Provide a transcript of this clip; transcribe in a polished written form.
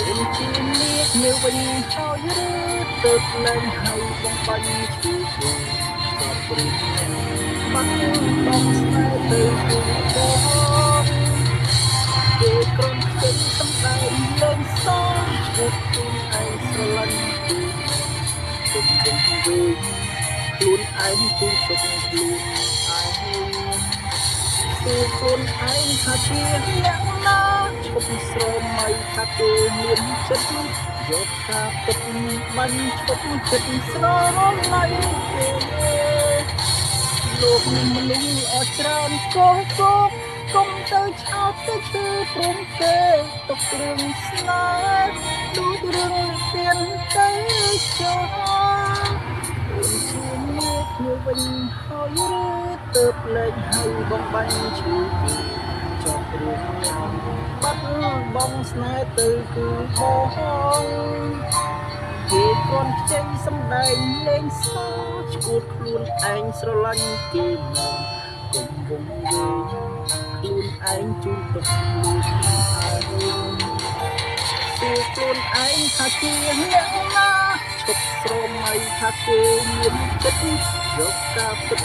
អូនជានាគនៅវិញហើយឬទៅលែងហើយបងបាញ់ឈឺគូចប់រឿងបាត់បងស្នេហ៍ទៅគូបងគេក្រុមខ្ចីសំដែងលេងសងឈួតខ្លួនឯងស្រឡាញ់គូទុំវិញវិញខ្លួនឯងទូទុកខ្លួនឯង សួរខ្លួនឯងថាជាអ្នកណាឈប់ស្រមៃថាគេមានចិត្តយកការពិតបាញ់ឈប់ចិត្តស្រមៃគេលោកមនុស្សអស់ច្រើនកោកោកុំទៅឆោតទៅឈឺព្រមគេទុករឿងស្នេហ៍ដូចរឿងទៀនទៅចោល អូនជានាគគ្នាវិញហើយឬទៅលែងហើយបងបាញ់ឈឺពីចប់រឿងបាត់បងស្នេហ៍ទៅគឺបងគេគ្រាន់ខ្ចីសំដែងលេងសើឈួតខ្លួនឯងស្រឡាញ់គេមកកុំវងវែងខ្លួនឯងជូនទុកខ្លួនឯង សួរខ្លួនឯងថាជាអ្នកណាឈប់ស្រមៃថាគេមានចិត្តយកការពិត